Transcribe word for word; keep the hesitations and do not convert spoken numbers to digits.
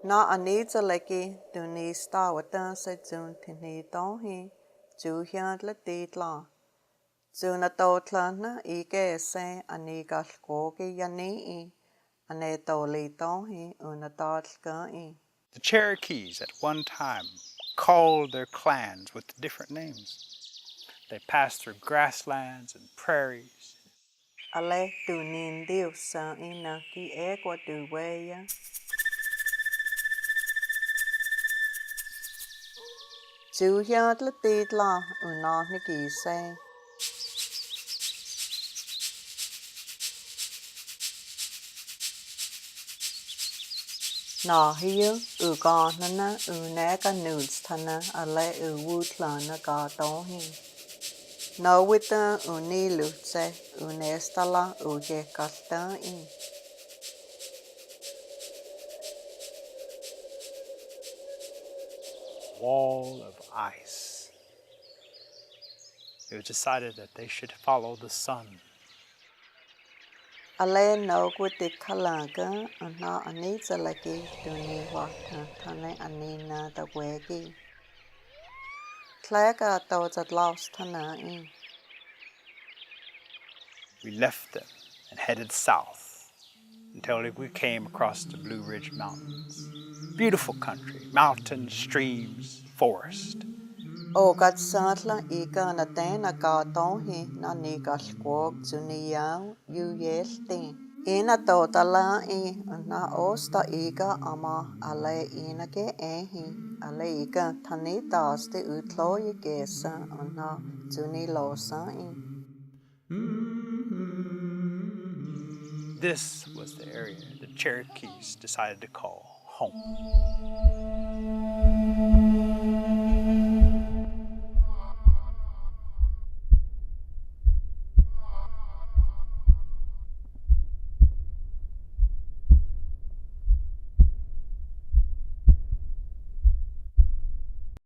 Nå anitsale ki tuni stawatan se chun thini tonhi, chuhiat la titla. Chun atotla na ike se ani kalkwoki yani i, ane toli tonhi una tatlka i. The Cherokees at one time called their clans with different names. They passed through grasslands and prairies. Ale tunin diusa ina ki ekwa tuweya. Chuhiat la titla una ni ki se. Nå hiu u kanana u neka nuts tana ale u wutlana ka tonhi. Nå wita u ni lutse u nestala u ye kalta i. Wall of ice. It was decided that they should follow the sun. Ale no kuti kalaka, ana ani salaki tuni wata tane ani na ta weki. Tleka to ta laus tana i. We left them and headed south until we came across the Blue Ridge Mountains. Beautiful country, mountains, streams, forest. O katsatla ika na tena ka tonhi na ni kalkwok tuniau yu yelti. Ina to tala i na osta ika ama ale ina ke ehi. Ale ika tani tasti utlo i kesa na tuni losa i. This was the area the Cherokees decided to call home.